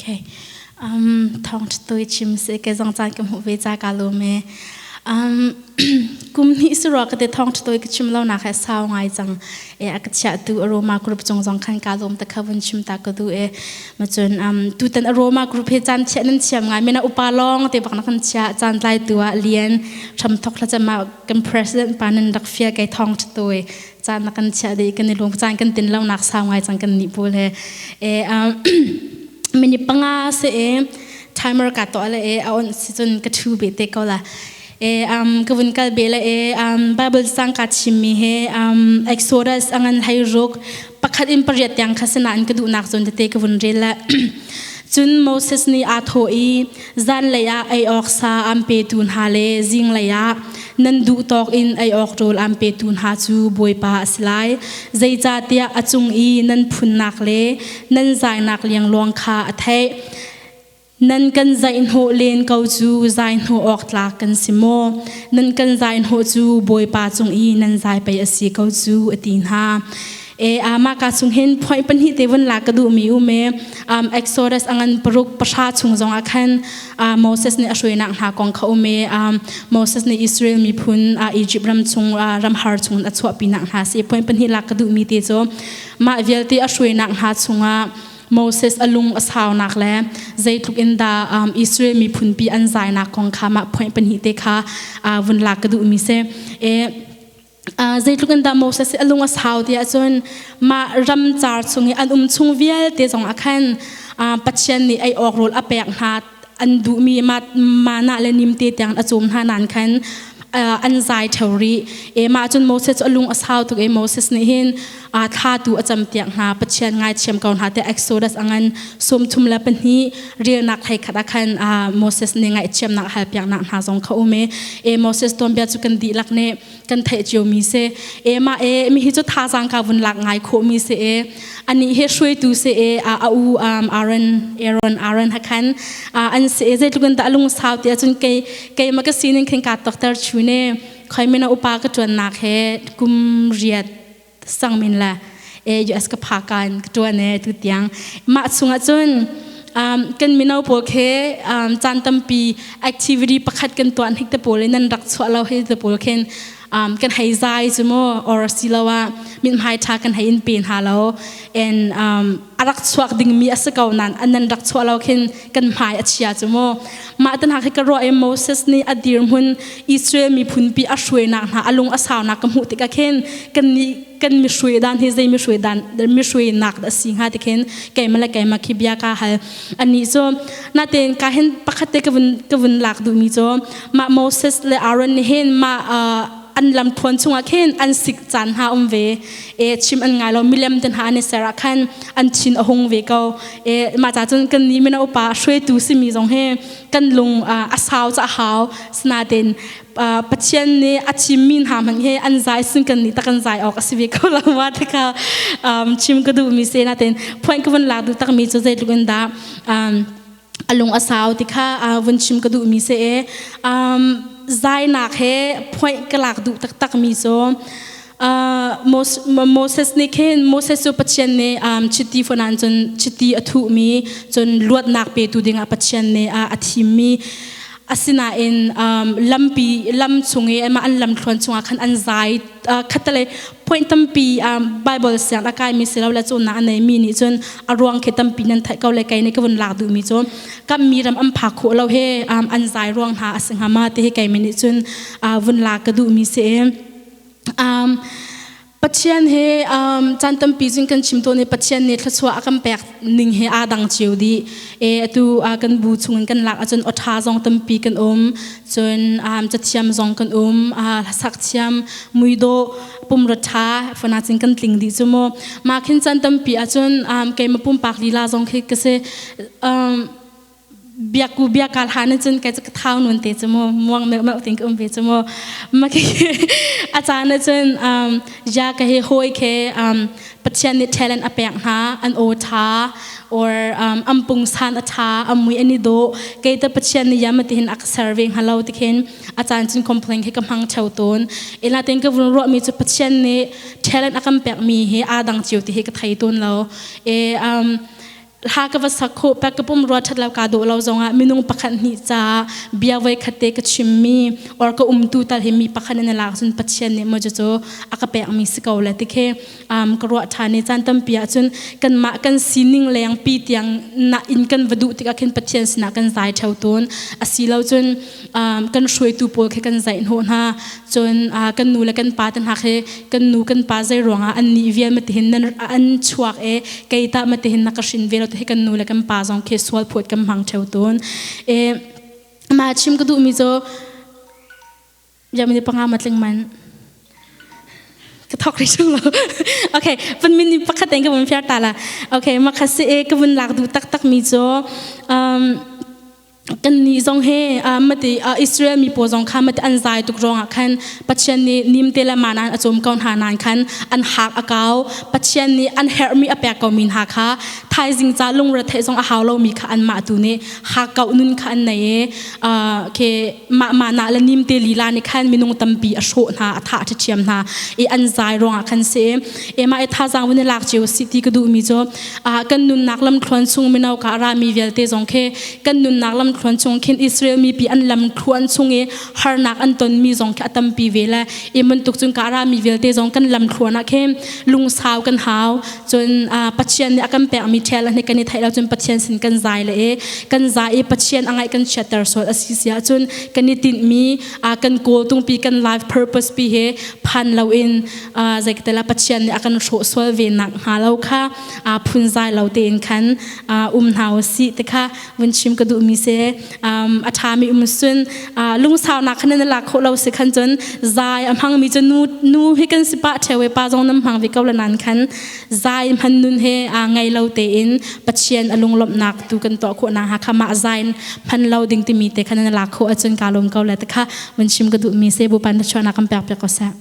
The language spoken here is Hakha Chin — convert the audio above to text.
Okay. Thawng ṭha chim si ke zong caan ka hmuh ve ca ka lawm e. Kum hnih si rua ka te thawng ṭha ka chim lo nak he sau ngai cang. E a ka chiah tu Aroma group cung zong khan ka lawm ta kha vun chim ta ka du e. Ma cun tutan Aroma group he caan chiah nan thiam ngai mena upa lawng te bak na kan chiah caan tlai tu ah lian hram thok hla chama kan president pa nan rak fia kai thawng ṭha toi caan na kan chiah dih kan i lung caan kan tin lo nak sau ngai cang kan nih pawl he e minute panga se e timer ka to le e a on si cun ka thu be te ko la e ka vun kal be le e bible sang ka chim mi he exodus angan hai ruk pakhat in pariat tiang kha sina an ka duh nak zon te ka vun rel la cun Moses nih aa thawh i zanlei ah ei awk sa an petu hna le zinglei ah nan duh tawk in ei awk rawl an petu hna cu Bawipa a si lai. Zeicahtiah a cung i nan phunnak le nan zainak liangluang kha a theih. Nan kan zaihhnawh len ko cu zaihnawh awk tlak kan si maw? Nan kan zaihnawh cu Bawipa cung i nan zai pei a si ko cu, a ti hna. E mah ka chung hin point pahnih te vun la ka duh mi um e Exodus angan paruk pahra chung zong ah khan Moses nih a hruainak hna kong kha um e Moses nih Israel miphun Egypt ram chung ram har chung a chuahpi nak hna si point pahnih lak ka duh mi te cu mah vialte a hruainak hna chungah Moses a lung a saunak le zeitluk in dah Israel miphun pi an zainak kong kha mah point pahnih te kha vun lak ka duh mi si e Zeitluk in dah Moses hi a lung a sau ti ahcun mah ram car chung i an um chung vialte zong ah khan Pathian nih ei awk rawl a pek hna an duhmi mana le nimte tiang a cawm hna nain khan an zai ṭheo rih. E mah cun Moses cu a lung a sau tuk i Moses nih hin thla tu a cam tiak hna Pathian ngaithiam ko hna tiah Exodus a ngan 32 relnak hlei khat ah khan Moses nih ngaihthiamnak hal piaknak hna zong kha um i e Moses tuanbia cu kan dihlak nih kan theih cio mi si e mah e mi hi cu thazaang ka vun lak ngai khawh mi si e ani he hruaitu si e a u Aaron Aaron Aaron ha khan an si e zeitluk in dah lung sau ti ahcun kei kei ma ka sining khin ka tokter chu ne khoi mena upa ka tuannak he kum riat sang min la e US ka pha kan ka tuan e tu tiang mah chungah cun kan mino pawl khe caan tampi activity pakhat kan tuan hik te pawl in nan rak chuah lo hi te pawl khin kan hei zai cu mu or siloah mithmai ṭha kan hei in pe hna lo and a rak chuak dingmi a si ko nan an rak chuah lo khin kan hmai a chia cu mu mah tan khi ka ruah i Moses nih a dirhmun Israel miphun pi a hruainak hna a lung a saunak ka hmuh tikah khin kan nih kan mi hruai dan hi zei mi hruai dan mi hruainak dah si hnga ti khin keimah le keimah khi bia ka hal ani cu natein ka hin pakhat te ka vun ka vun lak duhmi cu mah Moses le Aaron nih hin mah an lam thuan chungah khin an sik caan hna um ve e chim an ngai lo milem te hna an i ser ah khan an thin a hung ve ko e mah ca cun kan ni mino upa hruaitu simi zong hi kan lung a sau ca hau sinain Pathian nih a chimmi hna hmanh hi an zai sin kan nih tak kan zai awk a si ve ko lo ma te kha chim ka duhmi si nain point ka vun lak duh takmi cu zeitluk in dah a lung a sau ti kha vun chim ka duhmi si e zainak he point ka lak duh taktak mi cu Moses nih khin Moses cu Pathian nih chiti fanan cun chiti a thuhmi cun luatnak petu dingah Pathian nih a thimmi asinain lampi lam chung i amah an lamthluan chungah khan an zai khattelei point tampi Bible siang a kaimi si lo le cawnnak a neimi nih cun a ruang khi tampi nan theih ko le kei nih ka vun lak duhmi cu kammi ram an phak khawh lo he an zai ruang hna a si hnga ma ti hi keimi nih cun vun lak ka duhmi si Pathian he caan tampi cun kan chim tawn i Pathian nih thluachuah a kan pek ning he aa dang cio dih. E atu kan bu chungin kan lak ahcun awṭha zong tampi kan um, cun cathiam zong kan um, hlasak thiam, muidawh, pumra ṭha fana cun kan tling dih cu mu. Mah khin caan tampi ahcun keimah pumpak lila zong khi ka si. Biakku biakal han cun kai ka thau nun te cu mu muang meuh meuh ting ka um ve cu mu ma khi a caan ah cun ya ka he hoi khe Pathian nih talent a pek hna an aw tha or an pungsan a tha an mui an i dawh kei te Pathian nih yam ti hin a ka ser ve hnga lo ti khin a caan cun complain khi ka hmang theo tawn ila ten ka vun ruah mi cu Pathian nih talent a kan pek mi hi aa dang cio ti hi ka thei tawn lo e. Hla ka va sak khawh pek ka pum rua ṭhat lo kaa dawh lo zongah minung pakhat hnih caah bia voi khat te ka chimmi or ka umtu tal hi mi pakhat in a lak cun Pathian nih maw cucu a ka pekmi si ko le ti khi ka ruah ṭhan i caan tampi ahcun kanmah kan sining lengpi tiang na in kan va duh tikah khin Pathian sinah kan zai ṭheo tawn. Asi lo cun kan hruaitu pawl khi kan zaih hnawh hna. Cun kan nu le kan pa te hna khi kan nu kan pa zei ruangah an nih vial matihin nan an chuak e kei tah matihin na ka hrin ve lo te hi kan nu le kan pa zong khi sual phawt kan hmang ṭheo tawn. E mah chim ka duhmi cu Germany panga matling man ka thok ri chung lo. Okay, pun min pakhat in ka vun fiar ta la. Okay, makha si e ka vun lak du tak tak mi cu kan nih zong he mati Israel mi pawl zong kha mati an zai tuk ruangah khan Pathian nih nimte le manan a cawm ko hna nan khan an hak a kau. Pathian nih an herhmi a pek ko mi hna kha thaizing ca lungre theih zong a hau lomi kha anmah tu nih hakkauh nun kha an nei i ke mah mah na le nimte lila nih khan minung tampi a hrawh hna, a thah ṭhiam hna i an zai ruangah khan si i mah i thazaang vun i lak cio si ti ka duhmi cu kan nunnak lamthluan chung mino ka rami vialte zong khi kan nunnak lamthluan chung khin Israel mipi an lamthluan chung i harnak an tonmi zong khi a tampi ve le i bantuk cun ka rami vialte zong kan lamthluan ah khin lungsau kan hau. Cun Pathian nih a kan pekmi ṭhel ah kan i theih lo cun Pathian sin kan zai le i kan zai i Pathian a ngaih kan chiatter sual a si si ahcun kan i tinhmi kan kawltungpi kan life purpose pi he phan loin zeikatela Pathian nih a kan hrawh sual ve nak hnga lo kha phunzai lo tein khan um hna u sih ti kha vun chim ka duhmi si. A ṭhami um sun lungsaunak khan nan lak khawh lo si khan cun zai a hmangmi cu nu nu hi kan si pah ṭheo pa zong nan hmang ve ko la nan khan zai hman nun he ngei lo tein Pathian a lunglawmhnak tu kan tuah khawh nak kha mah zai hman lo ding timi te khan nan lak khawh ahcun ka lawm ko le te kha vun chim ka duhmi se bu pan chuahnak kan pek piak ko seh.